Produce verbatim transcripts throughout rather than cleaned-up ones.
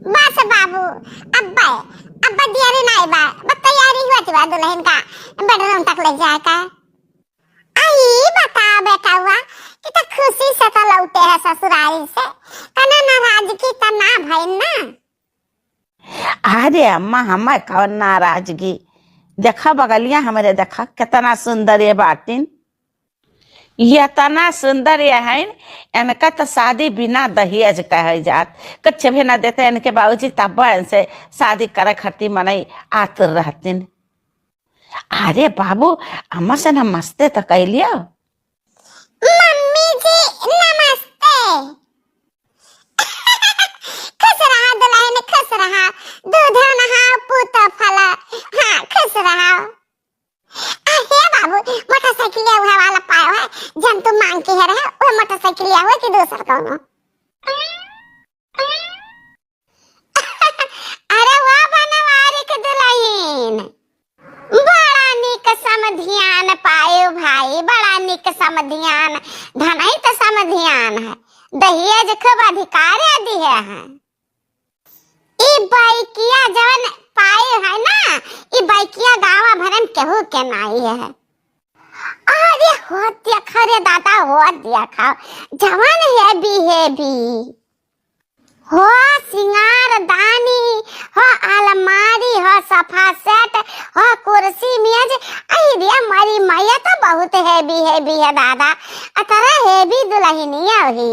बस बाबू, अब्बे, अब्बे देरी नाई बा, बस तैयारी हुआ बा दुलहिन का bedroom तक ले जाए का। आई बताओ बेटवा, कि त खुशी से त लौटे है ससुरारी से, तना नाराजगी त ना भइल ना? अरे अम्मा, हमें कौन नाराजगी? देखा बगलिया हमरे, देखा कितना सुंदर ये बाटिन, ये इतना सुंदर ये हैं। इनका तो शादी बिना दहेज कहे जात, कुछ भी ना देते इनके बाबूजी, तब इनसे शादी करे खातिर मनई आतुर रहतिन। अरे बाबू, अम्मा से नमस्ते तो कह लियो। मम्मी जी, नमस्ते। खुश रहा दुलहिन, खुश रहा, दूध नहा पूत फला। हाँ, खुश रहा। अरे बाबू, मोटरसाइकिल उहे वाला पायो है, जन तू मांग के है रहे, वो मोटरसाइकिल हुआ कि दूसर कौनो? अरे वाह बनवारी के दुलहिन, बड़ा निक समधियान पायो भाई, बड़ा निक समधियान। धनई त समधियान है, दहेज खूब अधिकारे दिहे हैं। ई बाइकिया जवन पाए है ना, ई बाइकिया गाँव भरन केहू के नाई है। अरे हो देखा रे दादा, हो देखा, जवन heavy heavy हो सिंगारदानी, हो अलमारी, हो sofa set, हो कुर्सी मेज। अरे रे मरी मैया, तो बहुत heavy heavy है दादा, अतरा heavy दुलहिनिया ही।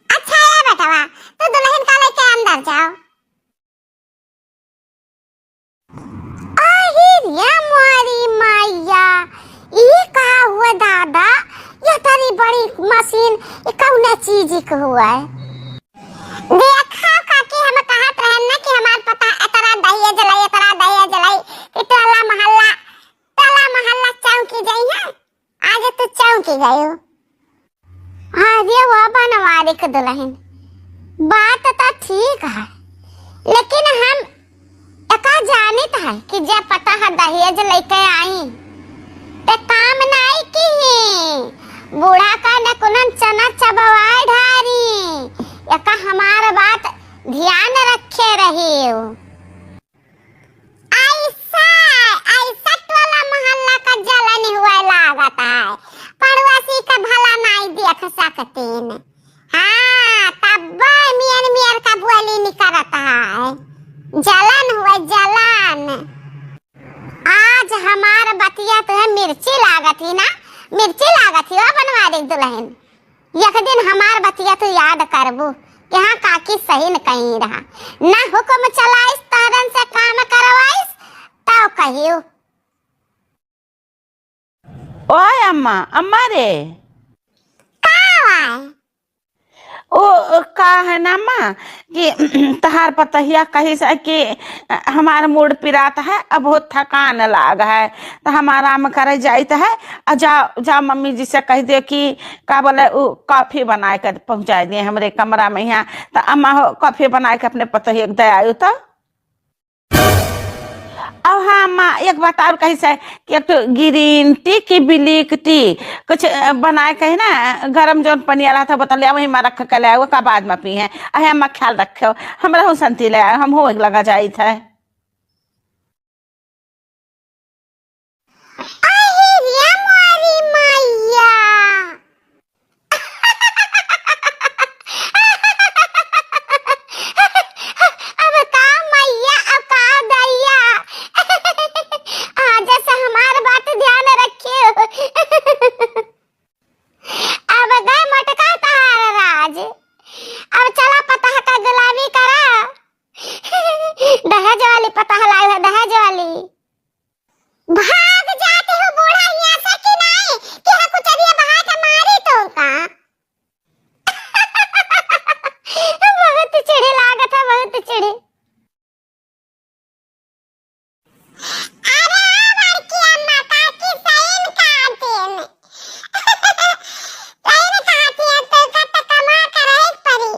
अच्छा ए बेटवा, तू दुलहिन का लेके अंदर जाओ। अरे रे मोरी मैया, ई का हुआ दादा? ये तरी बड़ी मशीन, ये कौने चीज के हुआ है? देखा काकी, हम कहत रहन ना कि हमार पता एतरा दहेज लाई, एतरा दहेज लाई, कि टोला मोहल्ला, टोला मोहल्ला चौंकी जाई है। आज तू चौंकी गयो। अरे वो बनवारी के दुलहिन, बात तो ठीक है, लेकिन हम एका जानित है कि जे पता है दहेज लेके आई, ते काम नाई की, बूढ़ा का न कुनन चना चबवाए ढारी। एका हमार बात ध्यान रखे रही। ऐसा, ऐसा टोला मोहल्ला का जलन हुआ लागत है, पड़ोसी का भला नाई देख सकतीन। हाँ, तब मियर मियर का बोली निकलत है, जलन हुआ जलन। आज हमार बतिया तो है मिर्ची लागत ही ना, मिर्ची लागत ही हो बनवारी दुलहिन। एक दिन हमार बतिया तू याद करबू कि हाँ काकी सही न कहीं रहा, ना हुक्म चलाइस तहरन से काम करवाइस, तब कहियो। ओए अम्मा, अम्मा रे। का है? ओ, ओ, का है ना अम्मा कि तहार पतहिया कही से कि हमार मूड़ पिरात है, अब बहुत थकान लाग है, तो हम आराम करे जाइत है। और जा, जा मम्मी जी से कह दे कि का बोले, उ कॉफी बनाए के पहुँचाए दिए हमरे कमरा में यहाँ। तो अम्मा हो कॉफी बनाए के अपने पतहिया के दे आयु तो। अब हाँ अम्मा, एक बात और कही से कि एक ठो green tea की black tea कुछ, अ, बनाए के है ना, गरम जौन पनिया रहत है बोतलिया, वही में रख के ले आए, ओका बाद में पी हैं। अहे अम्मा, ख्याल रखे हो, हमरा हो संती ले आए, हम हो एक लगा जाइत है। अरे रे मोरी मैया। अब का मैया, अब का दैया। आज से हमार बात ध्यान रखियो। अब गए मोटका तहार राज। अब चला पतोह का गुलामी करा। दहेज वाली पतोह लाई है, दहेज वाली। भाग जाते हो बूढ़ा हियाँ से कि नहीं, कि हाँ कुचरिया बहा के मारी तो का? बहुत चिढ़ी लागत है, बहुत चिढ़ी। अरे बड़की अम्मा, काकी सही में कहती हैं। सही में कहती हैं, तो का तो कमा के रहे के पड़ी।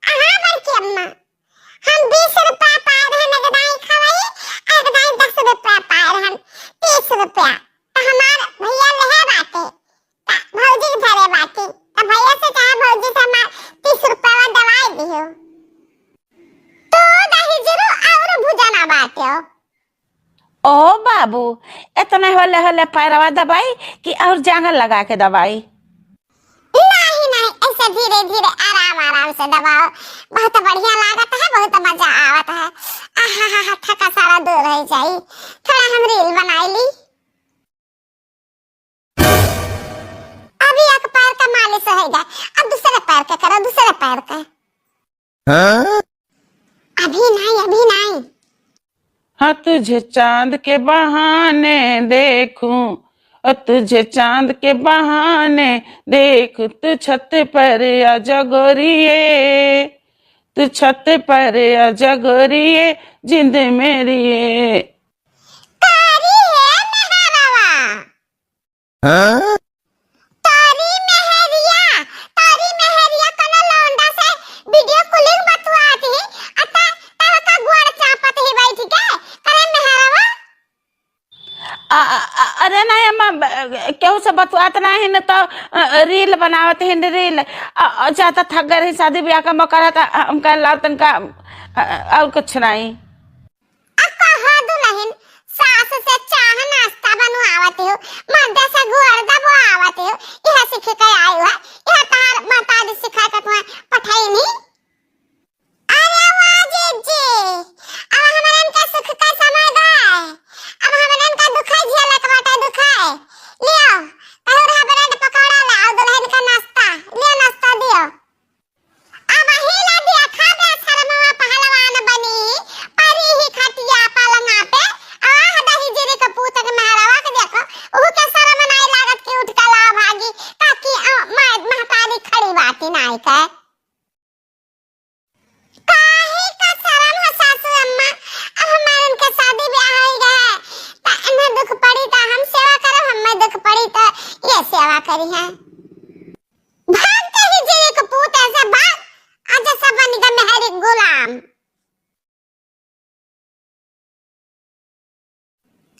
हाँ बड़की अम्मा, हम बीस रुपया पाए रहन एक दाई खवाई, एक दाई दस रुपया पाए रहन, तीस रुपया। तो हमार भैया लेहे बाटे, त भौजी के धरे बाटे, त भैया से कहा भौजी से हमार तीस रुपया दवाई दियो। तू आते हो। ओ बाबू, इतने होले होले पैरवा दबाई कि और जांगर लगा के दबाई? नहीं, नहीं, ऐसे धीरे धीरे आराम आराम से दबाओ। बहुत बढ़िया लागत है, बहुत मजा आवत है। आहा हा हा, थका सारा दूर हो जाई। थोड़ा हम reel बनाई ली। अभी एक पैर का मालिश हो गया, अब दूसरे पैर का करो, दूसरे पैर का। हाँ? अभी नहीं, अभी नहीं। हाँ, तुझे चांद के बहाने देखूं, और तुझे चांद के बहाने देखूं, तू छत पर आजा गोरिये, तू छत पर आजा गोरिये, जिंद मेरिये। कारी है मेहरवा। हाँ? तोरी मेहरिया, तोरी मेहरिया कौनो लौंडा से video calling बतुआत ही, आ ता, तब का गोड़ चापत ही बैठ के, करे मेहरवा। आ, आ, आ, अरे नहीं अम्मा, ब-, केहू से बतुआत नहीं न तो, अ, reel बनावत ही न reel। अ, अ, ज्यादा थक गए रही, शादी ब्याह का मौका रहता, अ, हमका लाओ तनका, अ, अ, और कुछ नहीं। अब कहो दुलहिन, सास से चाह नाश्ता बनवावत हो, मर्द से गोड़ दबवावत हो, यह सीख के आयु है, यह तार महतारी सिखा के तुम्हें पठैनी। अरे वाह जीजी, अब हमरन के सुख का समय गए, अब हमरन का दुखाई झेलत बाटे दुखाई। लियो, कहू रहा bread पकौड़ा लाओ दुलहिन का नाश्ता, लियो नाश्ता दियो। अब हिला दिया, खा बे शर्मवा पहलवान बनी, परी ही खटिया पलंगा पे, आह दही जिरी के पूत के मेहरवा के देखो, उहू के शर्म नाई लागत कि उठ के लाओ भागी, ताकि, अ, मैं महतारी खड़ी बाटी नाई के। काहे का शर्म हो सासू अम्मा, अब हमार उनके शादी ब्याह हो गए, त इन्हें दुख पड़ी त हम सेवा करब, हमें दुख पड़ी त ये सेवा करी है। भाग कही जी एक पूत ऐसे भाग, आज सब बन गए मेहरी गुलाम।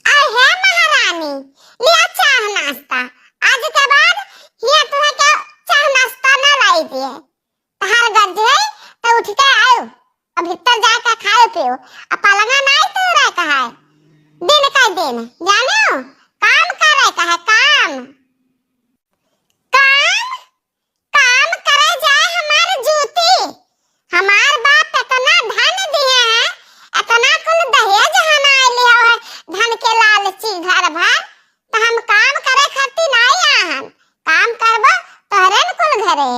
अरे हे महारानी, लिया चाह नाश्ता, आज के बाद हिया तुहे के चाह नाश्ता ना लाई दिए। तहार गरज है तो उठ के आयो, अब भीतर जाके खायो पियो, अब पलंगा नाई तू रह कहा है, दिन का दिन, जानो, काम करे का है, काम। काम, काम करे जाए हमार जूती। हमार बाप इतना धन दिए हैं, इतना कुल दहेज हमारे लिए है, धन के लालची घर भर, तो हम काम करे खातिर नहीं आहन, काम करबो तोहरे न कुल घरे।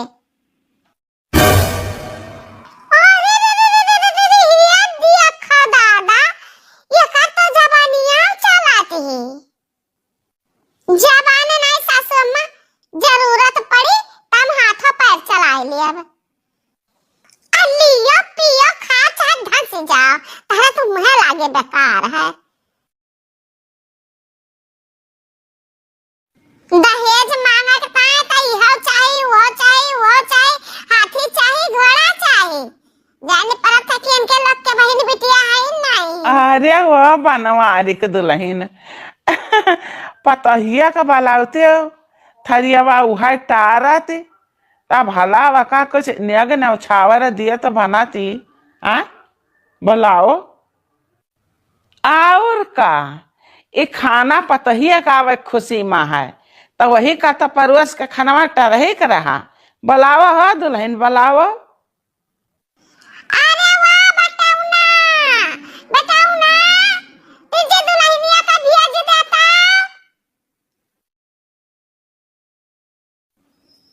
अरे रे रे, ये देखा दादा, ये का तो जबानिया चलाती है। जबान नहीं सासू अम्मा, जरूरत पड़ी तब हाथों पैर चलाए लेब। आ लियो पियो खा चाहे धंस जाओ, तहरा तो मुँह लागे बेकार है। दहेज मांगत पाए त इहो चाही, उहो चाही, उहो चाही, हाथी चाही, घोड़ा चाही। जाने परत है कि इनके लोग के बहिन बिटिया है नहीं। अरे वो बनवारी के दुलहिन, पतोहिया के बलावते हो, थरियावा उहे टारत, तब भला वका कुछ नेग नौछावर दिए तो बनाती, आ? बुलाओ। और का, ए खाना पतोहिया का आवे खुशी मा है, त वही का त परोस के खनवा टरही के रहा। बुलाओ हो दुलहिन, बुलाओ। अरे वाह, बताओ ना, बताओ ना, तुझे दुलहिनिया का भेज देता।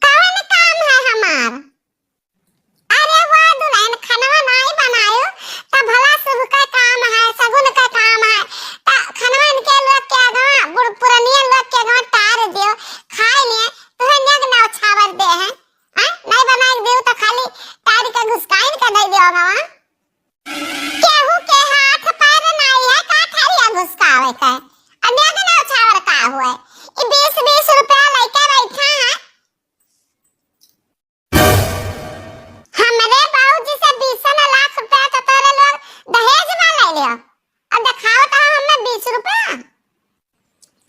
कवन काम है हमार? अरे वाह दुलहिन, खनवा नाई बनायो, त भला शुभ का काम है, सगुन का काम है, त खनवा इनके लोग के आगवा, बूढ़ पुरनिया लोग के आगवा टार दियो, खाए लिए, तुहे नेग नौछावर दे हैं, हैं? नाई बनाए दियो त खाली टार के घुसकाइन के दे दियो आगवा। केहू के हाथ पैर नाई है, का थरिया घुसकावे के? अब नेग नौछावर का हुए? ई बीस बीस रुपया लइके बैठा है। हमरे बाबूजी से बीस न लाख रुपया तो तोरे लोग दहेज में ले लियो। अब देखाओ तो हमें बीस रुपया।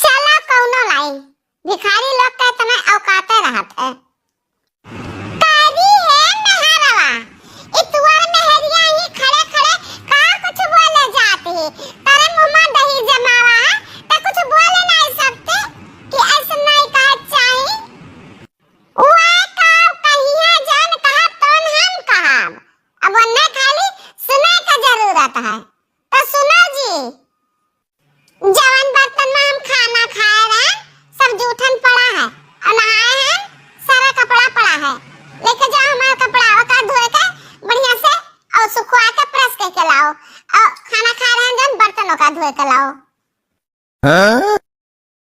चला कौनो लाई, भिखारी लोग के इतना औकाते रहत है।